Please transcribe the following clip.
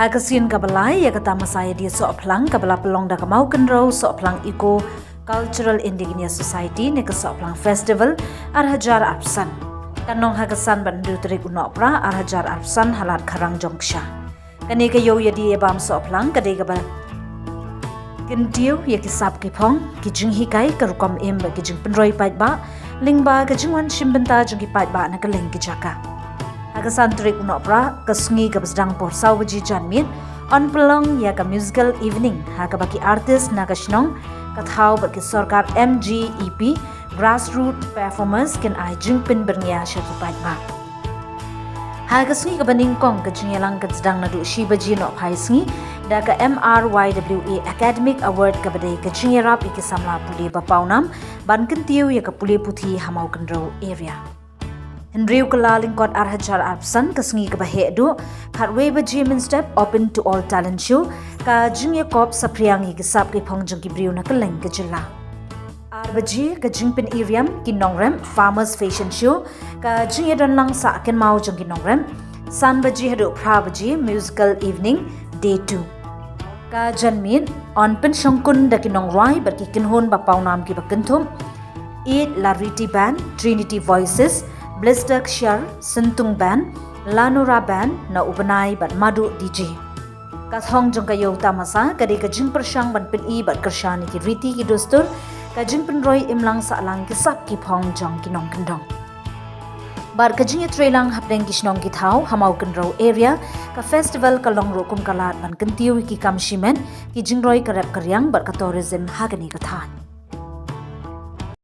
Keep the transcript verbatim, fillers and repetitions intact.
Ka sien kaba lai ïa ka tamasa ïa die Sohphlang kaba la pynlong da ka Mawkynrew Sohphlang Eco Cultural Indigenous Society ne ka Sohphlang Festival ar hajar arphew san. Kan long ha ka san bad hynriew tarik u Nohprah ar hajar arphew san ha Lad Kharang Jongksha. Kane ka ïew ïa die ïa bam Sohphlang ka dei kaba kyntiew ïa ki sap ki phong, ki jinghikai, ka rukom im bad ki jingpynroi paidbah lyngba ka jingwan shim bynta jong ki paidbah na kylleng ki jaka. Ha ka san tarik u Nohprah, ka sngi kaba sdang por saw baje janmiet, yn pynlong ïa ka musical evening ha kaba ki artist na ka shnong, ka thaw bad ki sorkar M G E P, grassroots performers kin ai jingpynbyrngia sha ki paidbah. Ha ka sngi kaba nyngkong, ka jingïalang kan sdang naduh shi baje nohphai sngi da ka M R Y W A Academic Award kaba dei ka jingïarap ïa ki samla pule ba pawnam ban kyntiew ïa ka pule puthi ha Mawkynrew area. Hynriew kyllalyngkot ar hajar arphew san, ka sngi kaba heh duh, khatwei baje mynstep, open to all talent show, ka jingïakop saphriang ïa ki sap ki phong jong ki briew na kylleng ka jylla. Ar baje, ka jingpyni riam ki nongrep, farmers fashion show, ka jingïadonlang sah kynmaw jong ki nongrep. San baje haduh phra baje, musical evening, day two. Ka janmiet, yn pynshongkun da ki nongrwai bad ki kynhun ba pawnam kiba kynthup Eid Lariti Band, Trinity Voices, Blister Kshahr, Syntung Band, Lanora Band, na u bnai bad Madu D J. Ka thong jong ka ïew tamasa ka dei ka jingpyrshang ban pyni bad kyrshan ïa ki riti ki dustur, ka jingpynroi imlang sahlang ki sap ki phong jong ki nongkyndong. Bad ka jingïatreilang hapdeng ki shnong ki thaw ha Mawkynrew area, ka festival ka long ruh kum ka lad ban kyntiew ïa ki kam shimet, ki jingroi ka rep ka riang bad ka tourism ha kane ka thaiñ.